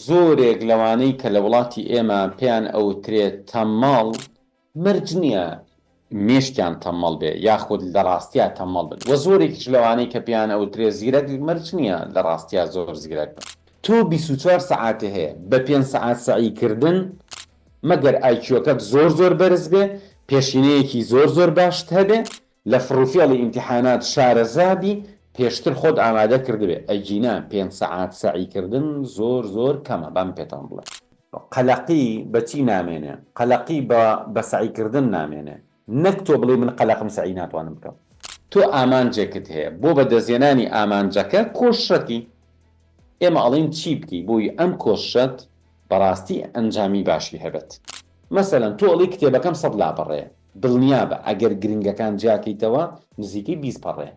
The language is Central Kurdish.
زۆرێک لەوانەی کە لە وڵاتی ئێمە پێیان ئەوترێ تەممەڵ، مەرج نییە مێشکیان تەممەڵ بێ یاخود لە ڕاستیا تەممەڵ بن، وە زۆرێکیش لەوانەی کە پێیان ئەوترێ زیرەک مەرج نییە لە ڕاستیا زۆر زیرەک بن. تۆ 24 سەعاتی هەیە بە پێنج سەعات سەعی کردن مەگەر ئایکیۆکەت زۆر زۆر بەرز بێ، پێشینەیەکی زۆر زۆر باشت هەبێ، لە فڕوفێڵی ئیمتیحانات شارەزا بی، پێشتر خۆت ئامادە کردبێ، ئەگینا پێنج سەعات سەعی کردن زۆر زۆر کەمە، با من پێتان بڵێم. قەلەقی بە چی نامێنێ؟ قەلەقی بە بە سەعی کردن نامێنێ، نەک تۆ بڵێی من قەلەقم سەعی ناتوانم بکەم. تۆ ئامانجێکت هەیە، بۆ بەدەستهێنانی ئامانجەکە کۆششەکی، ئێمە ئەڵێین چی بکەی بۆی ئەم کۆششەت بەڕاستی ئەنجامی باشی هەبێت. مەسەلەن تۆ ئەڵێی کتێبەکەم سەد لاپەڕەیە، دڵنیابە ئەگەر گرنگەکان جیاکەیتەوە نزیکەی 20 پەڕەیە.